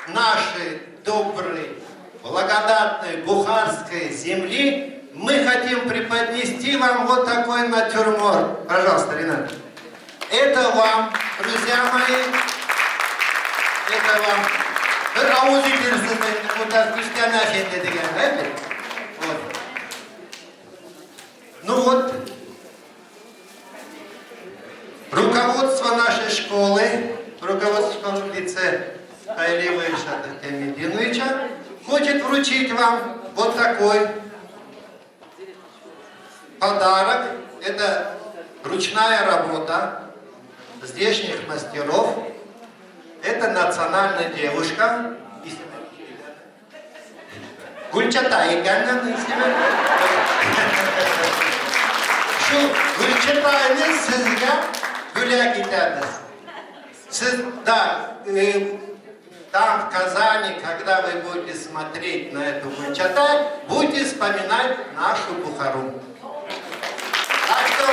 нашей доброй, благодатной бухарской земли мы хотим преподнести вам вот такой натюрморт. Пожалуйста, Ренат. Это вам, друзья мои, это вам. Бер авыз итерсез инде, инде дигән, әйе? Вот. Ну вот, руководство нашей школы, руководство школы в лице Хайлиева Ильшата Темединовича, хочет вручить вам вот такой подарок. Это ручная работа здешних мастеров. Это национальная девушка. Гульчатай икән исеме. Шу Гульчатайны сезгә бүләк итәбез. Сез, да, там в Казани, когда вы будете смотреть на эту Гульчатай, будете вспоминать нашу Бухару. Так что,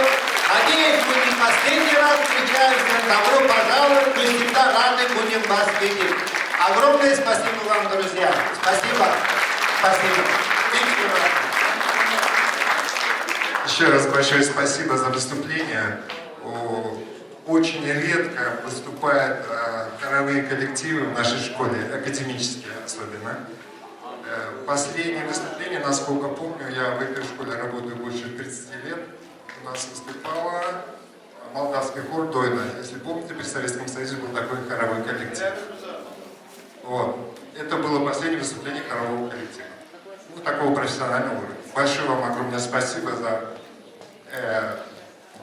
надеюсь, мы не последний раз встречаемся. Добро пожаловать, мы всегда рады будем вас видеть. Огромное спасибо вам, друзья. Спасибо. Спасибо. Еще раз большое спасибо за выступление. Очень редко выступают хоровые коллективы в нашей школе, академические особенно. Последнее выступление, насколько помню, я в этой школе работаю больше 30 лет, у нас выступала молдавский хор Дойна. Если помните, при Советском Союзе был такой хоровой коллектив. Вот. Это было последнее выступление хорового коллектива. Ну, такого профессионального уровня. Большое вам огромное спасибо за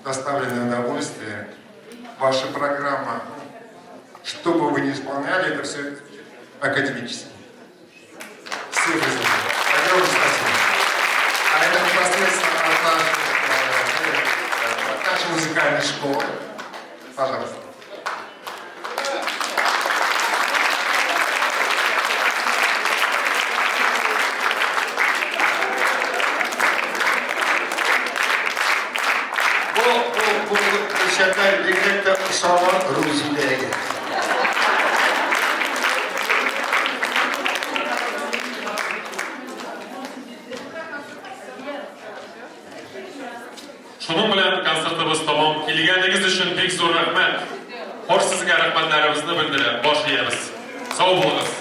доставленное удовольствие. Ваша программа, ну, что бы вы ни исполняли, это все академически. Все вызваны. Огромное спасибо. А это непосредственно от нашей музыкальной школы. Пожалуйста. Бу күрсәтмә бигрәк тә ошаган Рузиләгә. Шуның белән концертыбыз тәмам. Килгәнегез өчен бик зур рәхмәт. Хор сезгә рәхмәтләребезне белдерә, баш иябез. Сау булыгыз.